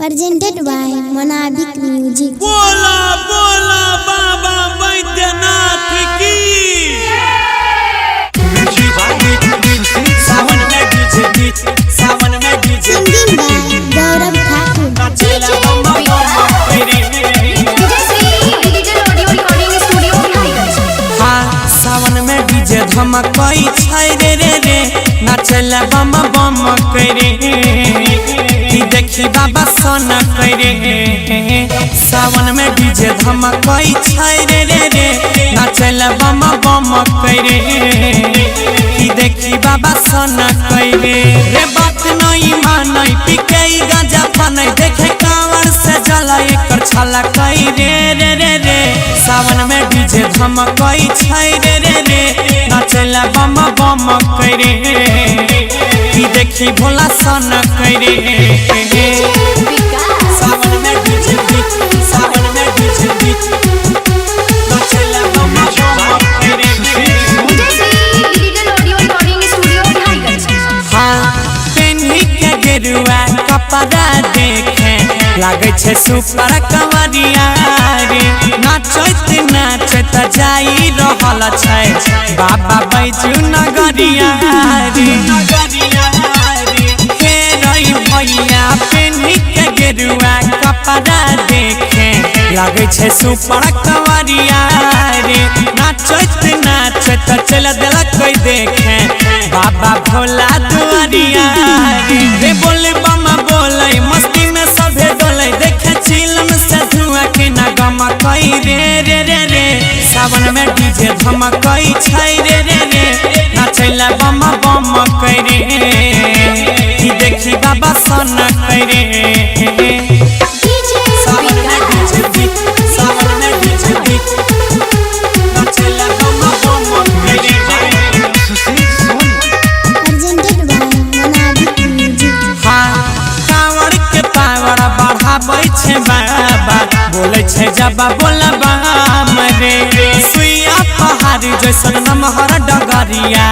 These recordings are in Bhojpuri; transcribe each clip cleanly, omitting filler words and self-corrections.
Presented by Monabik Music. बोला बोला बाबा बैद्यनाथ की। सावन में डीजे बीच, सावन में DJ. Singing by Gaurav Thakur. नाचेला बम बम रे। Digital audio recording studio Bihariganj. हाँ, सावन में डीजे धमकई छै रे रे रे, नाचेला बम बम करे। ई देखी बाबा सोना करे। सावन में डीजे धमकई छै रे रे रे, नाचेला बम बम करे। ई देखी बाबा सोना करे रे। बात नहीं मानै, पीके गांजा पानै, देखे कांवर से जला एकर छाला कई रे रे रे रे। सावन में डीजे धमकई छै रे रे रे, नाचेला बम बम करे। ई देखी भोला सोना करे। सावन में डीजे बीच, सावन में डीजे बीच, नाचेला बम बम करे। Digital audio recording studio Bihariganj. हाँ, पेन्ही के गेरुआ कपड़ा देखे लागै छै सुपर कंवरिया रे। नाचैत नाचैत जाई रहल छै बाबा बैजू नगरिया रे। हे रई भैया, पेन्ही के गेरुआ कपड़ा देखे लागै छै सुपर कंवरिया रे। नाचैत नाचैत चल देलक देखे बाबा भोला दुआरिया रे। रे बोले बम बोले, मस्ती में सभे डोले, देखे चिलम से धुआं के ना गमकई रे रे रे रे। सावन में डीजे धमकई छै रे रे रे, नाचैला बम बम करे। ई देखी बाबा सोना करे। सावन में डीजे बीच, सावन में डीजे बीच, नाचैला बम बम करे। Presented by Monabik Music. हाँ, कांवर के पावर बढ़ाबै छै बाबा, बोलै छै जबा बोला बाम रे। सुइया पहाड़ जैसन नमहर डगरिया,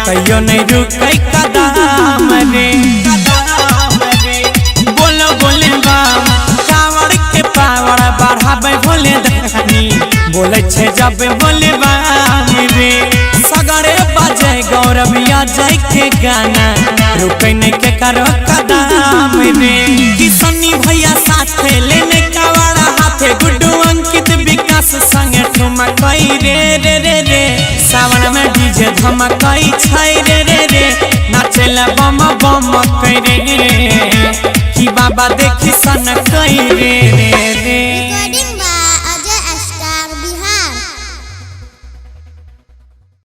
कहियो नहीं रुकै कदम रे। बोलो बोले बाम, कांवर के पावर बढ़ाबै भोले धनी, बोलै छै जब बोले बाम रे। सगरे बजे गौरव अजय के गाना, रुकै नहीं के करो कदम रे। किसनी भैया साथे लेने कावड़ा हाथे, गुड्डू अंकित विकास संगे ठुमकई रे रे रे रे। सावन में डीजे धमकई छै रे रे रे, नाचेला बम बम करे। कि बाबा देखी सन कई रे।